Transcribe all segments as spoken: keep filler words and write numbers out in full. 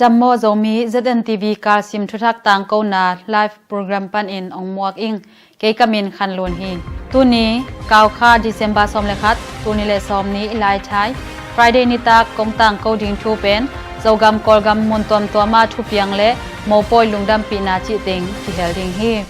Dam maw Zomi, Z N T V kalsim thuthak tangkona live program panin ong muak ing. Kei ka min Khan Lun hi. Tuni, Kaukha December sawm le khat, tuni le sawm ni Laithai, Friday nitak kong tangko ding thu pen Zogam Kawlgam mun tuamtuama thupiang le mopawi lungdampihna cih teng kihel ding hi.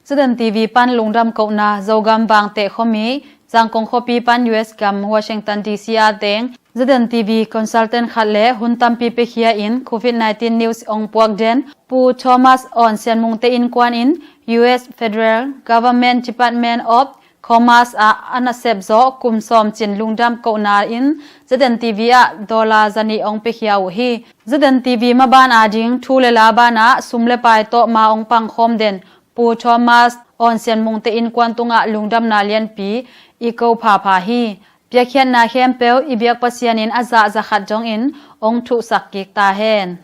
Z N T V pan lungdam kohna Zogam Vangteh khuami, Zangkong khuapi pan U S gam Washington D C a teng Z N T V consultant khat le hun tampi piakhia in Covid nineteen news ong puak den Pu Thomas Awn Sian Mung te innkuan in U S Federal Government Department of Commerce ah a nasep zawh kum sawm cin lungdam kohna in Z N T V ah dollar zanih ong piakhia uh hi. Z N T V maban ading thu le la banah sum le pai tawh ma ong pangkhawm den Pu Thomas Awn Sian Mung te innkuan tungah lungdamna lianpi i ko phapha hi. Piakkhiatna khempeuh i biak Pasian in a zah za khat dongin ong thuhsak kik ta hen.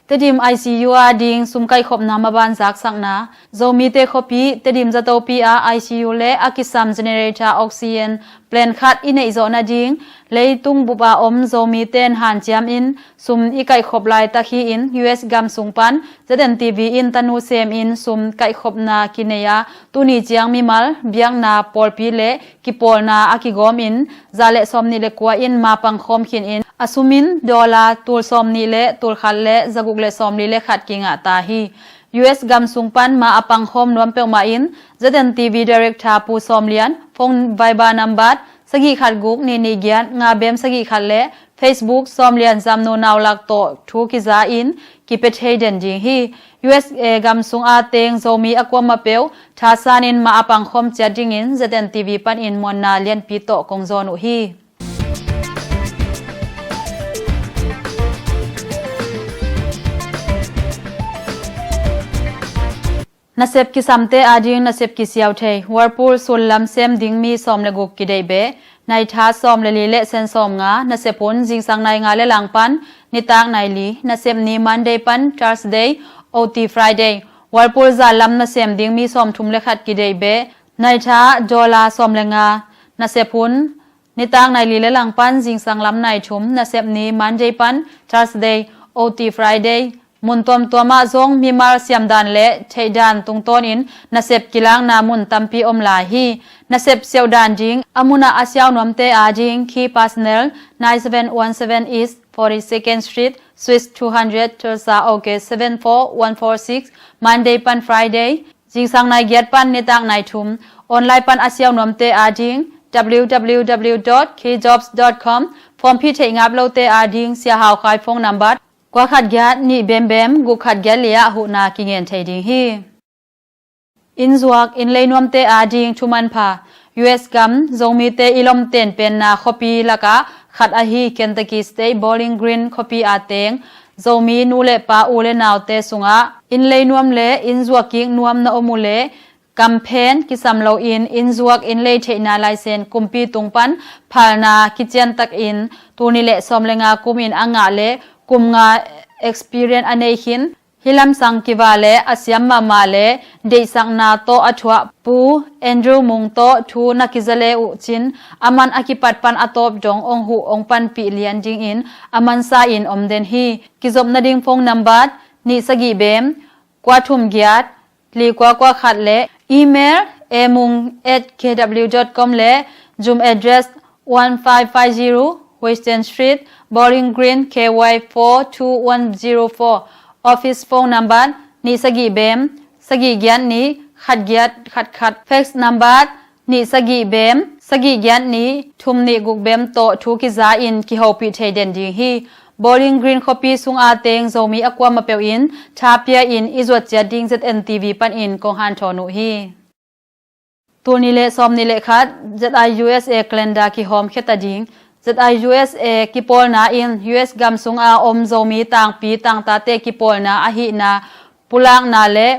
Tedim I C U a ding sum kaihkhopna maban zaksakna. Zomite khuapi Tedim zatopi a I C U le a kisam generator oxygen plant khat i neih zawh nading leitung bup a om Zomi ten hanciam in sum i kaihkhop laitak hi in U S gam sung pan Z N T V in tanu sem in sum kaihkhopna kinei a tuni ciang mimal, biakna, pawlpi le kipawlna a kigawm in za le sawm nih le kua in ma pangkhawm khin in a sum in dollar tul sawm nih le tul khat le za guk le sawm li le khat kingah ta hi. U S gam sung pan ma a pangkhawm nuam peuhmah in Z N T V Director Pu Sawm Lian phone Viber number sagih khat guk nih nih giat nga bem sagih khat le Facebook Sawm Lian Zamnu Naulak tawh thu kiza in kipia thei den ding hi. U S A gam sung a teng Zomi a kuamah peuh thasan in ma a pangkhawm ciat dingin Z N T V panin muanna lianpi tawh kong zawn uh hi. Nasep kisamte ading nasep kisiau thei Whirlpool sullam sem ding mi sawm le guk kideih beh, naitha sawm le li le sen sawm nga, nasep hun zingsang nai nga le lang pan nitak nai li, nasep ni Monday pan Thursday, O T Friday. Whirlpool zallam nasem ding mi sawm thum le khat kideih beh, naitha dollar sawm le nga, nasep hun nitak nai li le lang pan zingsang lam nai thum, nasep ni Monday pan Thursday, O T Friday. Mun tuamtuam ah zong mimal siamdan le theihdan tungtawnin nasep kilakna mun tampi om lai hi. Nasep siauhdan ding a munah a siau nuamte ading Key Personnel, nine seven one seven East forty-second Street, Suite two hundred, Tulsa, August seven four one four six, Monday pan Friday, zingsang nai giat pan nitak nai thum. Online pan a siau nuamte ading W W W dot keyjobs dot com, form phi theih ngap lote ading Sia Hau Khai phone number kua khat giat nih bem bem guk khat giat li ah huhna kingen thei ding hi. Inn zuak inn lei nuamte ading thu manpha. U S gam Zomite i lomten penna khuapi lakah khat ahi Kentucky State Bowling Green khuapi a teng Zomi nu le pa u le naute sungah inn lei nuam le inn zuak kik nuam na om uh leh kamphen kisam loin inn zuak inn lei theihna laisen kumpi tung pan phalna kiciantakin tul nih le sawm le nga kumin a ngah le kum nga experience a nei khin, hih lamsang kiva le a siam mahmah le deihsakna tawh a thuah Pu Andrew Mung tawh thu na kiza le uh cin, a man a kipat pan a tawp dong ong huh ong panpih lian dingin a mansa in om den hi. Kizop nading phone number nih sagih bem kua thum giat li kua kua khat le email emung at K W dot com le Zoom address one five five zero Western Street, Bowling Green, K Y four two one zero four. Office phone number nih sagih bem sagih giat nih khat giat khat khat. Fax number nih sagih bem sagih giat nih thum nih guk bem tawh thu kiza in kihopih thei den ding hi. Bowling Green khuapi sung a teng Zomi a kuamah peuh in tha pia in i zuat ciat ding Z N T V panin kong hanthawn uh hi. Tul nih le sawm nih le khat Z I U S A calendar kihawm khia ta ding. Z I U S A kipawlna in U S gam sung a om Zomi tangpi tangtate kipawlna ahihna pulakna le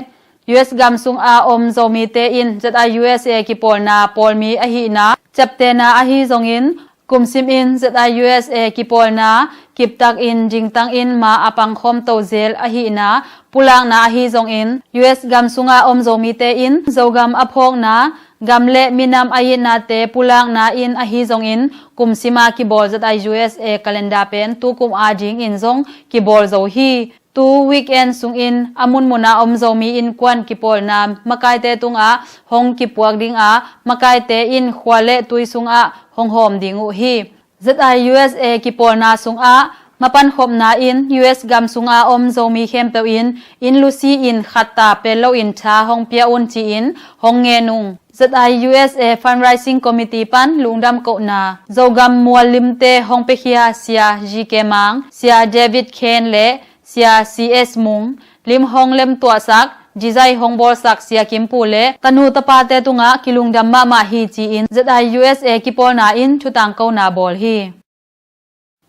U S gam sung a om Zomite in Z I U S A kipawlna pawlmi ahihna ciaptehna ahi zongin Kum simin Z I U S A kipawlna kiptakin dingtangin ma a pangkhawm tozel ahihna pulakna ahi zongin, U S gam sunga om Zomite in Zogam a phawkna, gam le minam a itnate pulakna in ahi zongin, kum sima kibawl Z I U S A calendar pen tukum adingin zong kibawl zo hi. Tu weekend sungin a munmuna om Zomi innkuan kipawlna makaite tungah hong kipuak dinga, makaite in khua le tui sungah hong hawm ding uh hi. Z I U S A kipawlna sungah mapankhopna in U S gam sunga om Zomi khempeuh in inn lusi in khatta pel loin tha hong pia un ci-in hong ngen ung. Z I U S A Fundraising Committee pan lungdam kohna, Zogam muallimte hong piakhia Sia G K Mang, Sia David Khen le Sia C S Mung, lim hong lemtuahsak, design hong bawlsak Sia Kim Pu le tanu tapate tungah kilungdam mahmah hi ci-in Z I U S A kipawlna in thutangkona bawl hi.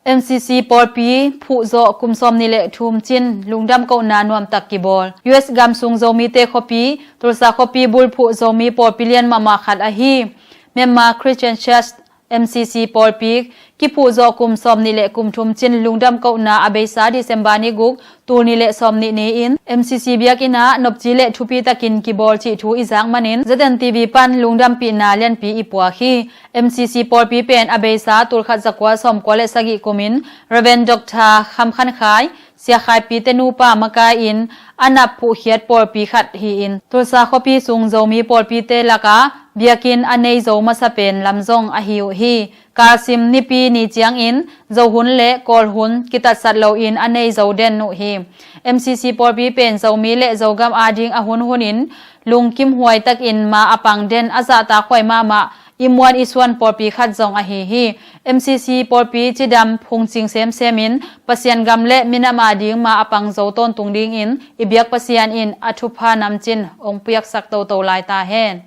M C C pawlpi phuhzawh kum sawmnih le thum cin lungdam kohna nuamtak kibawl. U S gam sung Zomite khuapi, Tulsa khuapi bulphuh Zomi pawlpi lian mahmah khat ahi Myanmar Christian Church M C C pawlpi kiphuhzawh kum sawmnih le kum thum cin lungdam kohna a beisa December ni guk, tul nih le sawmnih ni-in M C C biakinn ah nopci le thupi takin kibawl cih thu i zak manin Z N T V pan lungdampihna lianpi i puak hi. M C C pawlpi pen a beisa tul khat zakua sawmkua le sagih kumin Rev. Doctor Kham Khan Khai, Sia Khaipi te nupa makai-in a nap phuhkhiat pawlpi khat hi-in, Tulsa khuapi sung Zomi pawlpite laka biakinn a nei zo masa pen lam zong ahi uh hi. Kalsim Nipi ni ciangin Zo hun le Kawl hun kitatsat loin a nei zo den uh hi. M C C pawlpi pen Zomi le Zogam ading a hunhunin lungkimhuai takin ma a pang den, a zahtakhuai mahmah, i muan i suan pawlpi khat zong ahi hi. M C C pawlpi cidam phungcing semsemin Pasian gam le minam ading ma a pang zo tawntung dingin i biak Pasian in a thupha namcin hong piaksak toto lai ta hen.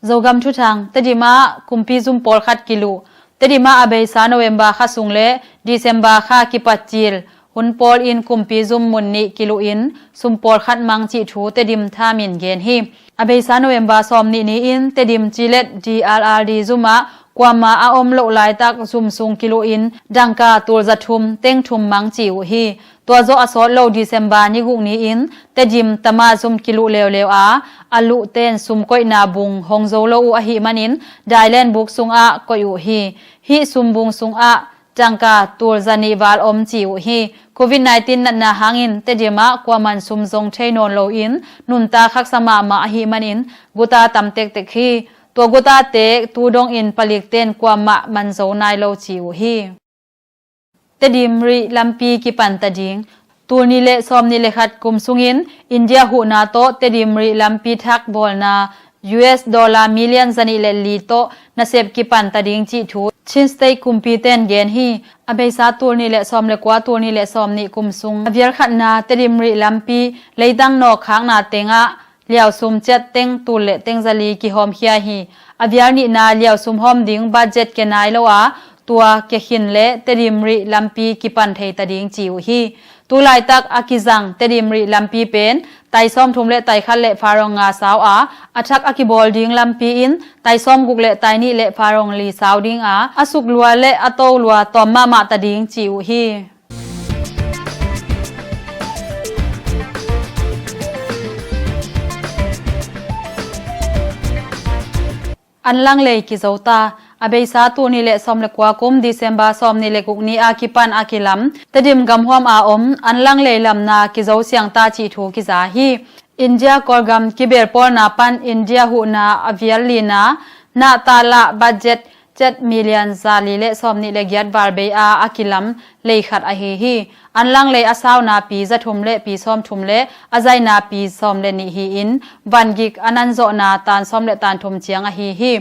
Zogam thuthang. Tedim ah kumpi zum pawlkhat kiluh. Tedim ah a beisa November kha sung le December kha kipat cil hun pawl in kumpi zum mun nih kiluh in sum pawlkhat mang cih thu Tedim Times in gen hi. A beisa November sawmnih ni-in Tedim Cilet D R R D zum ah kuama a om loh laitak zum sung kiluh in dangka tul za thum teng thum mang ci uh hi. Tua zawh a sawt lo December ni guk ni-in Tedim Tama zum kiluh leuleu a, a luhten sum koihna bung hong zo lo uh ahih manin dailen buk sungah koih uh hi. Hih sum bung sungah dangka tul za nih val om ci uh hi. Covid nineteen natna hangin Tedim ah kuaman sum zong thei nawn loin nuntak haksa mahmah ahih manin guta tam tektek hi. Tua gutate tu dongin palikten kuamah man zo nai lo ci uh hi. Tedim Rih lampi kipan ta ding. Tul nih le sawmnih le khat kum sungin India huhna tawh Tedim Rih lampi thak bawlna U S dollar million za nih le li tawh nasep kipan ta ding cih thu Chin State kumpiten gen hi. A beisa tul nih le sawm le kua, tul nih le sawmnih kum sung a vial khatna Tedim Rih lampi leitang nawk khakna tengah liausum ciat teng tul le teng za li kihawmkhia hi. A vial nihna liausum hawm ding budget kia nai lo a, tua kia khin le Tedim Rih lampi kipan thei ta ding ci uh hi. Tu laitak a kizang Tedim Rih lampi pen tai sawmthum le tai khat le farong nga sau a, a thak a kibawl ding lampi in tai sawmguk le tai nih le farong li sau ding a, a suk lua le a to lua tawm mahmah ta ding ci uh hi. Anlang lei kizo ta. A beisa tul nih le sawm le kua kum December sawmnih le guk ni a kipan a kilam Tedim gamhuam a om Anlang lei lamna kizo siang ta cih thu kiza hi. India Kawlgam kibelpawlna pan India huhna a vial lina nahtalah budget ciat million za li le sawmnih le giat val bei a a kilam lei khat ahi hi. Anlang lei a sauna pi za thum le pi sawmthum le a zaina pi sawm le nih hi-in, vangik a nanzawhna tan sawm le tan thum ciang ahi hi.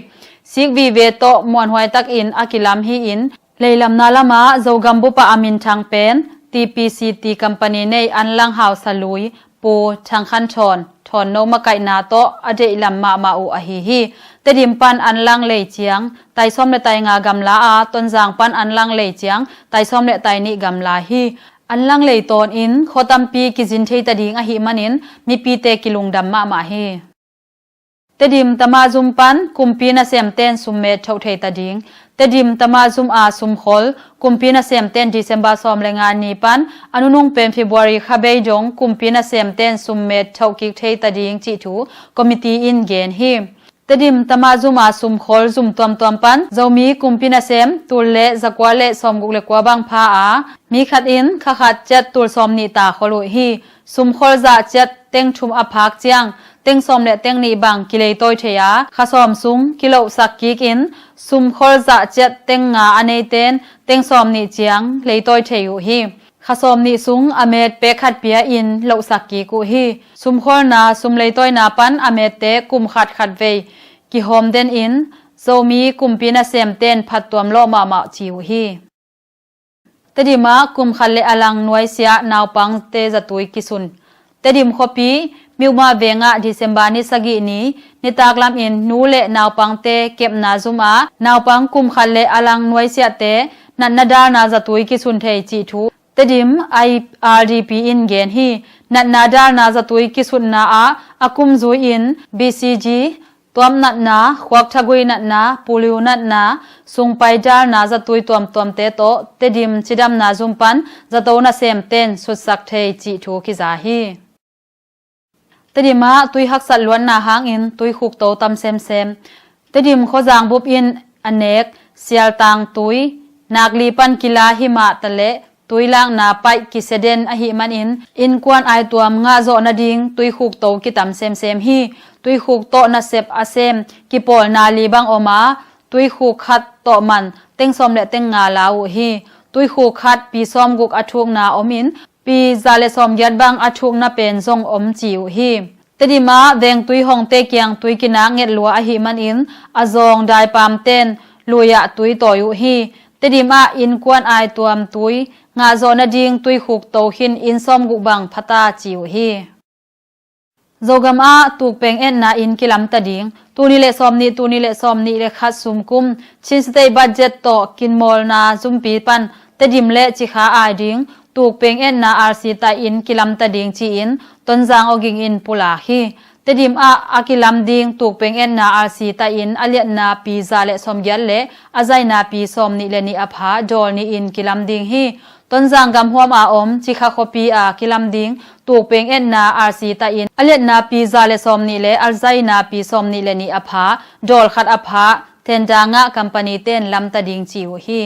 Sik vive tawh muanhuai takin a kilam hi-in, leilamna lamah Zogam bup ah a minthang pen T P C T company nei Anlang hausa lui Pu Thang Khan Thawn, Thawn no makaihna tawh a deihlam mahmah uh ahi hi. Tedim pan Anlang lei ciang tai sawm le tai nga gamla a, Tonzang pan Anlang lei ciang tai sawm le tai nih gamla hi. Anlang lei tawnin khua tampi kizin thei ta ding ahih manin mipite kilungdam mahmah hi. Tedim tamazum pan kumpi nasemten summet thoh thei ta ding. Tedim tamazum a sumkhol kumpi nasemten December sawm le nga ni pan a nunung pen February kha bei dong kumpi nasemten summet thoh kik thei ta ding cih thu committee in gen hi. Tedim tamazum a sumkhol zum tuamtuam pan Zomi kumpi nasem tul le zakua le sawmguk le kua bang pha a, mi khat in kha khat ciat tul sawm nih ta khol uh hi. Sumkhol zah ciat teng thum a phak ciang teng sawm le teng nih bang kileitawi thei a, kha sawm sung kilohsak kik in sumkhol zah ciat teng nga a neiten teng sawm nih ciang leitawi thei uh hi. Kha sawm nih sung a met pek khat pia in lohsak kik uh hi. Sumkholna, sumleitawina pan a mette kum khat khat vei kihawm den in Zomi kumpi nasemten phattuam lawh mahmah ci uh hi. Tedim ah kum khat le a lang nuaisiah naupangte zatui kisun. Tedim khuapi Miuma vengah December ni sagih ni nitak lamin nu le naupangte kepna zum ah naupang kum khat le a lang nuaisiahte natna dalna zatui kisun thei cih thu Tedim I R D P in gen hi. Natna dalna zatui kisutna ah a kum zui in B C G, tuam natna, khuak thagui natna, polio natna, sungpai dalna zatui tuamtuamte tawh Tedim cidamna zum pan zato nasemten sutsak thei cih thu kiza hi. Tedim ah tui haksat luatna hangin tuikhukto tam semsem. Tedim khuazang bup in a nek sialtang tui nakli pan kila himah taleh tui lakna paih kisia den ahih manin innkuan aituam ngahzawh nading tuikhukto kitam semsem hi. Tuikhuk tawh nasep a sem kipawlna li bang om a, tuikhuk khat tawh man teng sawm le teng nga la uh hi. Tuikhuk khat pi sawmguk a thukna om in pi za le sawmgiat bang a thukna pen zong om ci uh hi. Tedim ah vengtui hongte kiang tui kinak nget lua ahih manin a zawng daipamten lui ah tui tawi uh hi. Tedim ah innkuan aituam tui ngahzawh nading tuikhukto khin inn sawmguk bang phata ci uh hi. Zogam ah tukpeng etna in kilamta ding. Tul nih le sawm nih, tul nih le sawm nih le khat sumkum Chin State budget tawh kinmawlna zumpi pan Tedim le Cikha ai ding tukpeng etna R C tai in kilamta ding ci-in Tonzang awging in pulak hi. Tedim ah a kilam ding tukpeng etna R C tai in a liatna pi za le sawmgiat le a zaina pi sawm nih le nih a pha dawl nih in kilam ding hi. Tonzang gamhuam a om Cikha khuapi a kilam ding tukpeng etna R C tai in a liatna pi za le sawm nih le a zaina pi sawm nih le nih a pha dawl khat a pha tender ngah company ten lamta ding ci uh hi.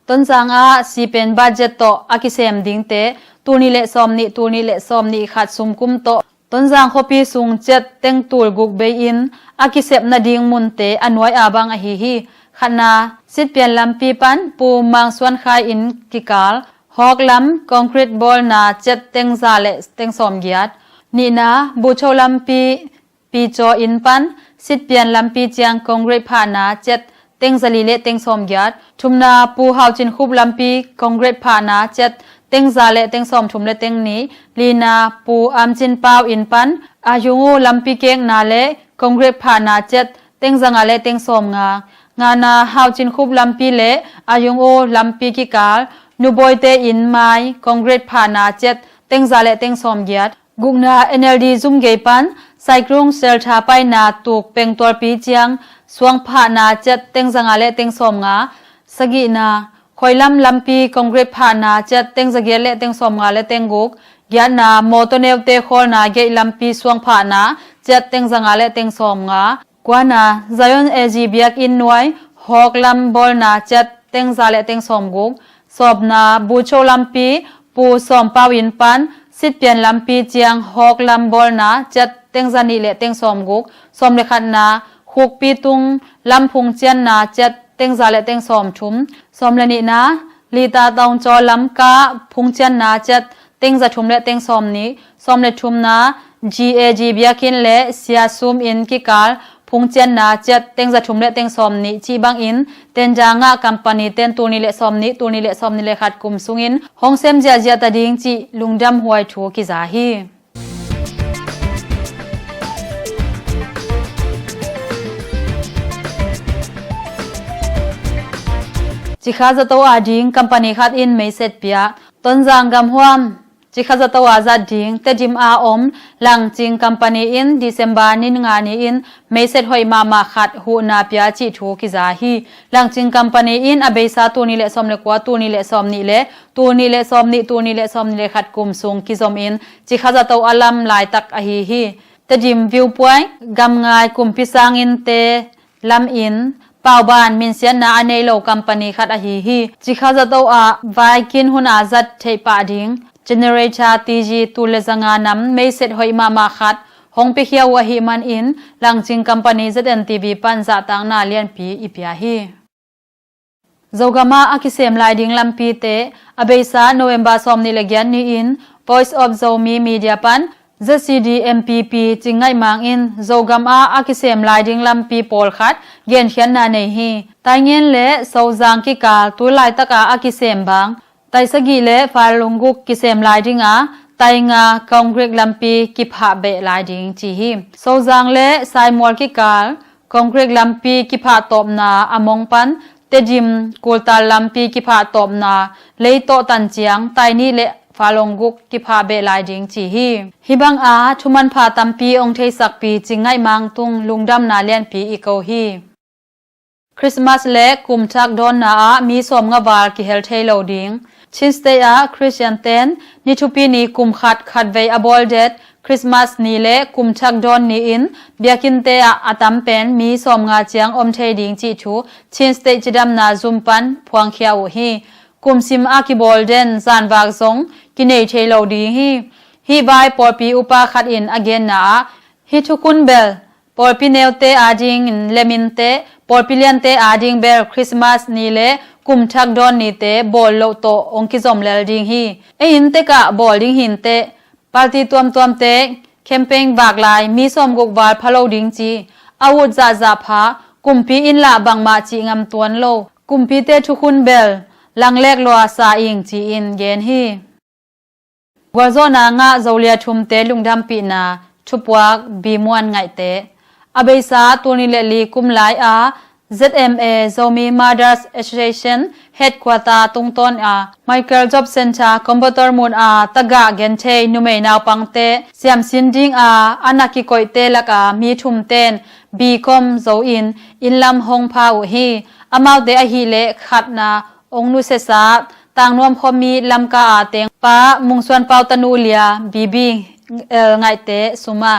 Tonzang ah sipen budget tawh a kisem dingte tul nih le sawm nih, tul nih le sawm nih khat sumkum tawh Tonzang khuapi sung ciat teng tul guk bei in a kisep nading munte a nuai a bang ahi hi. Khatna, Sitpian lampi pan Pu Mang Suan Khai in kikal Hawk lam concrete bawlna ciat teng za le teng sawmgiat. Nihna, Bucho lampi Picaw inn pan Sitpian lampi ciang concrete phahna ciat teng zali le teng sawmgiat. Thumna, Pu Hau Cin Khup lampi concrete phahna ciat teng za le teng sawmthum le teng nih. Lina, Pu Am Cin Pau inn pan A Yung U lampi kekna le concrete phahna ciat teng zanga le teng sawmnga. Ngana, Hau Cin Khup lampi le A Yung U lampi kikal Nu Bawite inn mai concrete phahna ciat teng za le teng sawmgiat. Gukna, N L D zum gei pan Saikrung Seltha paina tuk pengtualpi ciang suang phahna ciat teng zanga le teng sawmnga. Sagihna, Khoilam lampi concrete phahna ciat teng zagiat le teng sawmnga le teng guk. Giatna, mawtaw neute khawlna gate lampi suang phahna ciat teng zanga le teng sawmnga. Kuana, Zion A G biakinn nuai Hawk lam bawlna ciat teng za le teng sawmguk. Sawmna, Bucho lampi Pu Sawm Pau inn pan Sitpian lampi ciang Hawk lam bawlna ciat teng zanih le teng sawmguk. Sawm le khatna, Khukpi tung lam phungcianna ciat teng za le teng sawmthum. Sawm le nihna, Lita Tawngcaw lam kah phungcianna ciat teng zathum le teng sawmnih. Sawm le thumna, G A G biakinn le Sia Sum inn kikal phungcianna ciat teng zathum le teng sawmnih cih bangin tender ngah company ten tul nih le sawmnih, tul nih le sawmnih le khat kum sungin hong sem ziahziah ta ding cih lungdamhuai thu kiza hi. Cikha zato a ding company khat in meiset piak. Tonzang gamhuam Cikha zato a zat ding Tedim a om Langcing company in December ni nga ni-in meiset hoih mahmah khat huhna pia cih thu kiza hi. Langcing company in a beisa tul nih le sawm le kua, tul nih le sawm nih le tul nih le sawm nih, tul nih le sawm nih le khat kum sung kizom in cikha zato a lam laitak ahi hi. Tedim Viewpoint gamngai kumpi sangin te lam in pauban minsiatna a nei lo company khat ahi hi. Cikha zato ah vaikin hun a zat theih pah ding generator T G tul le zanga nam meiset hoih mahmah khat hong piakhia uh ahih manin Langcing company Z N T V pan zahtakna lianpi i pia hi. Zogam ah a kisem lai ding lampite a beisa November sawm nih le giat ni-in Voice of Zomi Media pan Z C D M P P Cing Ngaih Mang in Zogam ah a kisem lai ding lampi pawlkhat genkhiatna nei hi. Taingen le Sozang kikal tu laitak a a kisem bang tai sagih le fal lungguk kisem lai ding a, tai nga concrete lampi kiphah beh lai ding ci hi. Sozang le Saimual kikal concrete lampi kiphah tawpna a mong pan Tedim Kultal lampi kiphah tawpna lei tawh tan ciang tai nih le fal lungguk kiphah beh lai ding ci hi. Hih bang a thumanpha tampi hong theisakpi Cing Ngaih Mang tung lungdamna lianpi i ko hi. Christmas le kumthak dawnna ah mi sawmnga val kihel thei lo ding. Chin State ah Christian ten ni thupi ni kum khat khatvei a bawldet Christmas ni le kumthak dawn ni-in biakinnte ah a tam pen mi sawmnga ciang om thei ding cih thu Chin State cidamna zum pan phuangkhia uh hi. Kum sim a kibawl den zanvak zong kinei thei lo ding hi. Hih vai pawlpi upa khat in a genna ah hih thukhun bel pawlpi neute adingin lem inteh, pawlpi liante ading bel Christmas ni le kumthak dawn nite bawl loh tawh hong kizom lel ding hi. Ei inntek ah bawl ding hi inteh. Party tuamtuamte campaign vak lai mi sawmguk val pha lo ding ci a ut zahzah pha, kumpi in lah bangmah cih ngam tuan lo. Kumpite thukhun bel langlek lua sa ing ci-in gen hi. Gualzawhna ngah Zolia thumte lungdampihna thupuak Bimuan Ngaihte. A beisa tul nih le li kum lai a Z M A Zomi Mothers Association headquarter tungtawn a Michael Job Center Coimbatore mun a tagah genthei numei naupangte siamsin ding a a na kikoihte lak a mi thumten bikhom zo in innlam hong pha uh hi. Amaute ahih leh khatna ong nusiasa Tangnuam khuami Lamka a teng Pa Mungsuan Pau tanu Lia Bibi Ngaihte suma.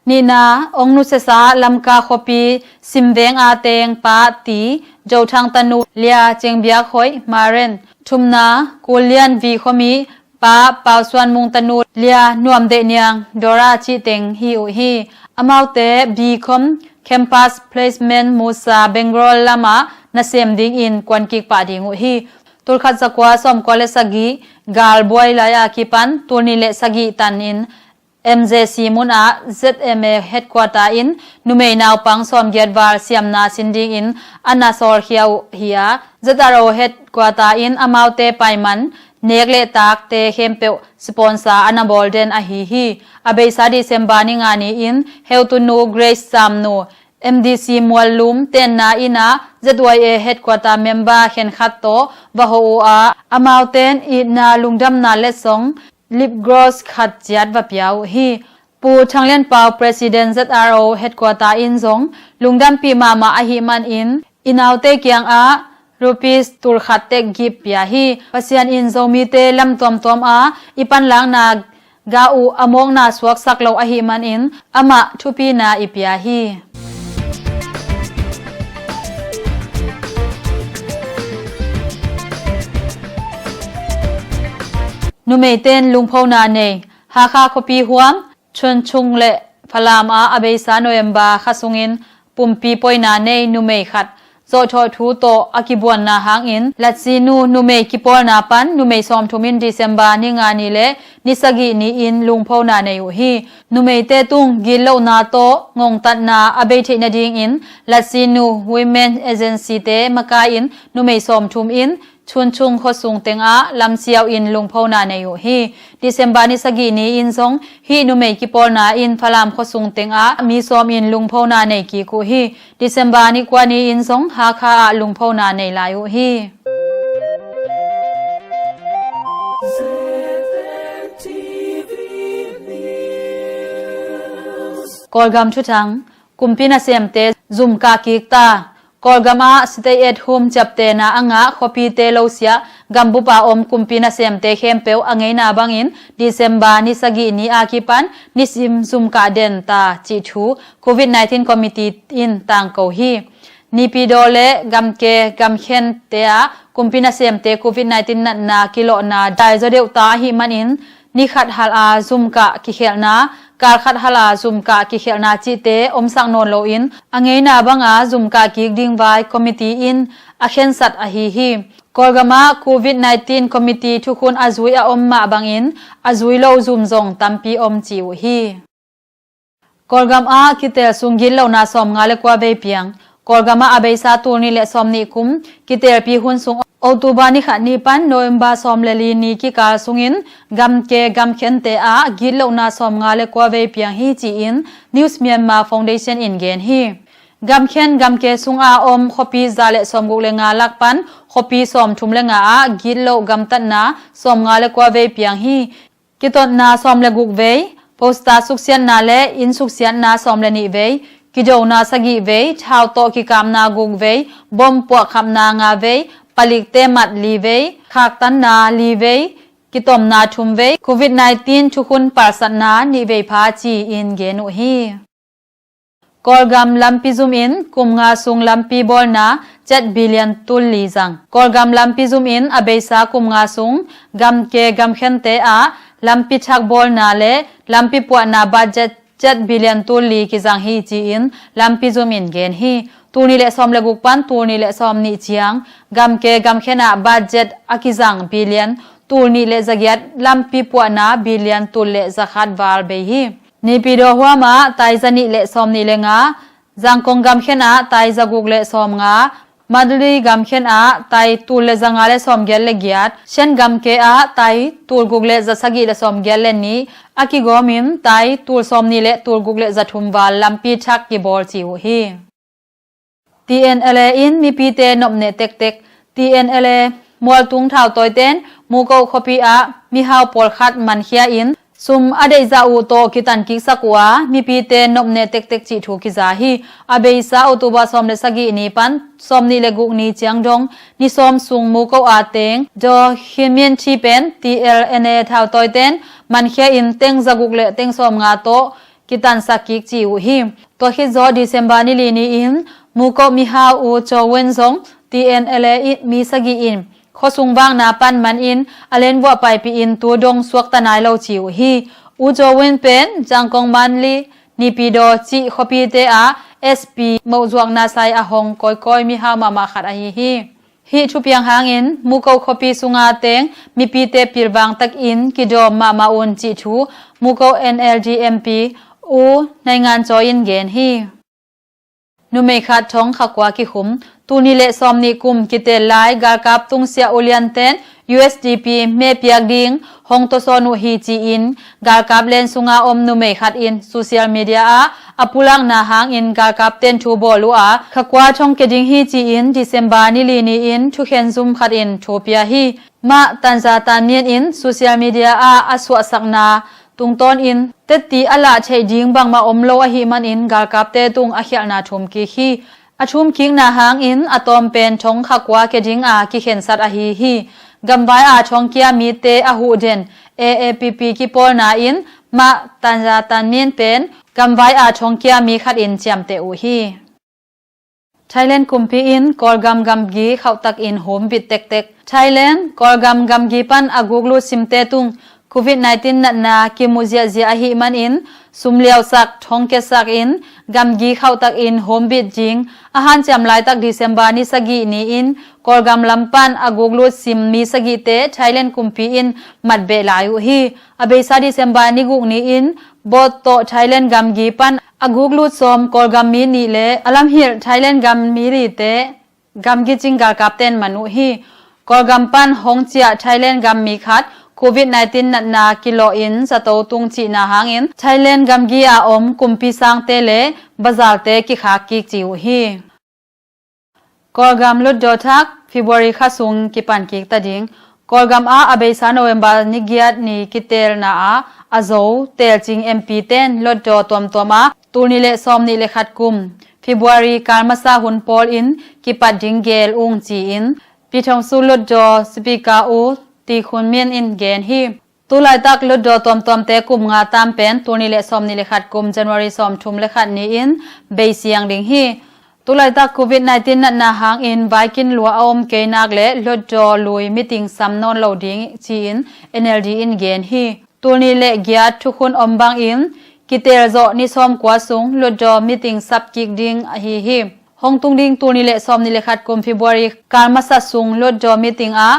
Nihna ong nusiasa Lamka khuapi Simveng a teng Pa Ti Jothang tanu Lia Cingbiak Hoih Maren. Thumna Kulian Vi khuami Pa Pausuan Mung tanu Lia Nuam Deih Niang Dora cih teng hi uh hi. Amaute bikhom campus placement musa Bangalore lamah nasem dingin kuankik pah ding uh hi. Tulkhat zakua sawmkua le sagih galbuai lai-a kipan tulnih le sagih tanin M J C munah Z M A headquarter in numei naupang sawmgiat val siamna sin dingin a na sawlkhia uh hi a, Z R O headquarter in amaute paiman nek le takte khempeuh sponsor a na bawl den ahi hi. A beisa December ni nga ni-in heutunu Grace Samnu M D C Muallum tenna inn ah Z Y A headquarter member khenkhat tawh va ho uh a, amauten itna lungdamna letsong lip gloss khat ciat va pia uh hi. Pu Thang Lian Pau President Z R O headquarter in zong lungdampih mahmah ahih manin i naute kiangah rupees tulkhat tek gift pia hi. Pasian in Zomite lam tuamtuam a i panlakna ga uh a mawkna suaksak lo ahih manin amah thupina i pia hi. Numeiten lungphona nei. Hakha khuapi huam Chunchung le Falam ah a beisa November kha sungin pumpi poina nei numei khat zawhthawh thu tawh a kibuanna hangin Latsinu numei kipawlna pan numei sawmthum in December ni nga ni le ni sagih ni-in lungphona nei uh hi. Numeite tung gitlohna tawh ngongtatna a bei theih nadingin Latsinu Women Agency te makai-in numei sawmthum in Chunchung khuasung tengah lamsiau in lungphona nei uh hi. December ni sagih ni-in zong hih numei kipawlna in Falam khuasung tengah mi sawm in lungphona nei kik uh hi. December ni kua ni-in zong Hakha ah lungphona nei lai uh hi. Kawlgam thuthang. Kumpi nasemte zum kah kik ta. Kawlgam ah stay at home ciaptehna a ngah khuapite, lo siah, gambup a om kumpi nasemte khempeuh a ngeina bangin December ni sagih ni a kipan nisim zum kah den ta cih thu Covid nineteen Committee in tangko hi. Naypyidaw le gamke gamkhente ah kumpi nasemte Covid nineteen natna kilawhna dai zaw deuh ta ahih manin, ni khat hal a zum kah kikhelhna, kal khat hal a zum kah kikhelhna cihte omsak nawn loin, a ngeina banga zum kah kik ding vai committee in a khensat ahi hi. Kawlgam ah Covid nineteen Committee thukhun a zui a om mah bangin, a zui lo zum zong tampi om ci uh hi. Kawlgam ah kitel sung gitlohna sawmnga le kua vei piang. Kawlgam ah a beisa tul nih le sawmnih kum kitelpi hun sung October ni khat ni pan November sawm le li ni kikal sungin gamke gamkhente ah gitlohna sawmnga le kua vei piang hi ci-in News Myanmar Foundation in gen hi. Gamkhen gamke sunga om khuapi za le sawmguk le nga lak pan khuapi sawmthum le nga ah gitloh gamtatna sawmnga le kua vei piang hi. Kitotna sawm le guk vei, poster suksiatna le inn suksiatna sawm le nih vei, kidona sagih vei, thau tawh kikapna guk vei, bom puahkhapna nga vei, palikte mat li vei, khaktanna li vei, kitomna thum vei, Covid nineteen thukhun palsatna nih vei pha ci-in gen uh hi. Kawlgam lampi zum in kum nga sung lampi bawlna kyat billion tul li zang. Kawlgam lampi zum in a beisa kum nga sung gamke gamkhente ah lampi thak bawlna le lampi puahna budget kyat billion tul li kizang hi ci-in lampi zum in gen hi. Tul nih le sawm le guk pan tul nih le sawmnih ciang gamke gamkhen ah budget a kizang billion tul nih le zagiat, lampi puahna billion tul le zakhat val bei hi. Naypyidaw huam ah tai zanih le sawmnih le nga, Zangkong gamkhen ah tai zaguk le sawmnga, Mandalay gamkhen ah tai tul le zanga le sawmgiat le giat, Shan gamke ah tai tul guk le zasagih le sawmgiat le nih a kigawmin tai tul sawmnih le tul guk le zathum val lampi thak kibawl ci uh hi. T N L A in mipite nopneh tektek. T N L A mualtung thautawite'n Mukoh khuapi ah mihau pawlkhat mankhia in sum a deihzah uh tawh kitan kiksak uh a, mipite nopneh tektek cih thu kiza hi. A beisa October sawm le sagih ni pan sawmnih le guk ni ciang dong ni sawm sung Mukoh a teng Daw Khin Myint Hti pen T L N A thautawite'n mankhia in teng zaguk le teng sawmnga tawh kitansak kik ci uh hi. Tua khit zawh December ni li ni-in Mukoh mihau U Kyaw Win zong T N L A mi sagih in khuasung vakna pan manin a lenvuah paipih in tu dong suakta nai lo ci uh hi. U Kyaw Win pen Zangkong, Mandalay, Naypyidaw cih khuapite ah S P moh zuakna sai a hong kawikawi mihau mahmah khat ahi hi. Hih thupiang hangin Mukoh khuapi sunga teng mipite pilvang takin kidawm mahmah un cih thu Mukoh N L D M P U Naingan Chaw in gen hi. Numei khat thong kha kua kikhum. Tul nih le sawmnih kum kitel lai galkap tungsiah uliante'n U S D P mehpiak ding hong tawsawn uh hi ci-in galkap len sunga om numei khat in social media ah a pulakna hangin galkapte'n thu bawl uh a, kha kua thong kia ding hi ci-in December ni li ni-in thukhen zum khat in thu pia hi. Mah Tanza Tanmien in social media ah a suahsakna tungtawnin tetti a lah theih ding bangmah om lo ahih manin galkapte tung a khialhna thum kik hi. A thumkikna hangin a tawm pen thong kha kua kia dinga kikhensat ahi hi. Gamvai a thongkia mite a huhden A A P P kipawlna in mah Tanza Tanmien pen gamvai a thongkia mi khatin ciamteh uh hi. Thailand kumpi in Kawlgam gamgi khauhtakin humbit tektek. Thailand Kawlgam gamgi pan a guk lut simte tung Covid nineteen natna kimu ziahziah ahih manin sum liausak, thongkiasak in gamgi khauhtakin humbit ding a hanciam laitak December ni sagih ni-in Kawlgam lam pan a guk lut sim mi sagihte Thailand kumpi in matbeh lai uh hi. A beisa December ni guk ni-in boat tawh Thailand gamgi pan a guk lut sawm Kawlgam mi nih le a lamhilh Thailand gam mi lite gamgi cing galkapte'n man uh hi. Kawlgam pan hong ciah Thailand gam mi khat Covid nineteen natna kilawhin zato tung cihna hangin Thailand gamgi a om kumpi sangte le bazalte kikhak kik ci uh hi. Kawlgam lotdaw thak February kha sung kipan kik ta ding. Kawlgam ah a beisa November ni giat ni kitelna ah a zo telcing M P te'n lotdaw tuamtuam ah tul nih le sawm nih le khat kum February kal masa hun pawl in kipat ding gel ung ci-in Pyithumout Hluttaw Speaker U Htin Kyaw Min in gen hi. Tulaitak Hluttaw tuamtuamte kum nga tam pen tul nih le sawm nih le khat kum January sawm thum le khat ni-in beisiang ding hi. Tulaitak Covid nineteen natna hangin vaikin lua a om kei nak le Hluttaw lui meeting sam nawn lo ding ci-in N L D in gen hi. Tul nih le giat thukhun om bangin kitel zawh ni sawm kua sung Hluttaw meeting sap kik ding ahi hi. Hong tung ding tul nih le sawm nih le khat kum February kal masa sung Hluttaw meeting ah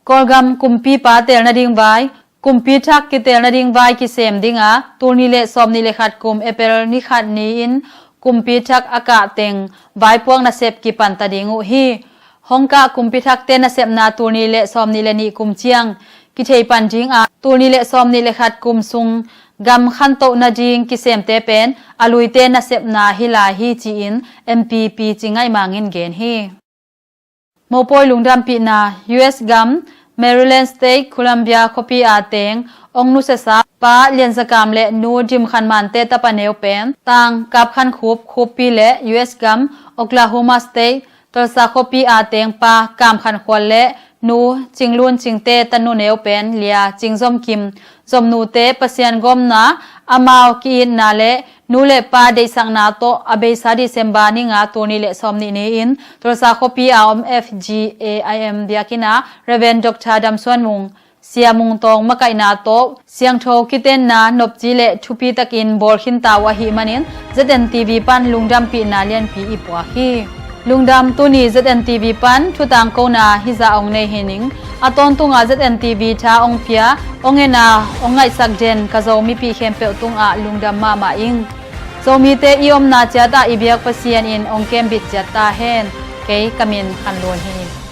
Kawlgam kumpipa tel nading vai, kumpi thak kitel nading vai kisem ding a, tul nih le sawm nih le khat kum April ni khat ni-in kumpi thak a kah teng vaipuak nasep kipan ta ding uh hi. Hong kah kumpi thakte nasepna tul nih le sawm nih le nih kum ciang kithei pan ding a, tul nih le sawm nih le khat kum sung gam khantoh nading kisemte pen a luite nasepna hi lai hi ci-in M P Pi Ci Ngaih Mang in gen hi. Mopawi lungdampihna. U S gam Maryland State Columbia khuapi a teng ong nusiasa Pa Lian Za Kam le Nu Dim Khan Mante tapa neu pen Tang Kap Khan Khup khuppi le U S gam Oklahoma State Tulsa khuapi a teng Pa Kam Khan Khual le Nu Cing Lun Cingte tanu neu pen Lia Cing Zom Kim Zom Nute Pasian gawmna, amau ki-itna le nu le pa deihsakna tawh a beisa December ni nga tul nih le sawm nih ni-in Tulsa khuapi a om F G A I M biakinn ah Reverend Doctor Dam Suan Mung, Sia Mung Tawng makaihna tawh siangtho kitenna nopci le thupi takin bawl khinta uh ahih manin Z N T V pan lungdampihna lianpi i puak hi. Lungdam. Tuni Z N T V pan thutangkona hizah ong nei hi ning. A tawntungah Z N T V tha ong pia, ong en a ong ngaihsak den ka Zomipih khempeuh tungah lungdam mahmah ing. Zomite i omna ciatah i biak Pasian in ong kembit ciat ta hen. Kei ka min Khan Lun hi.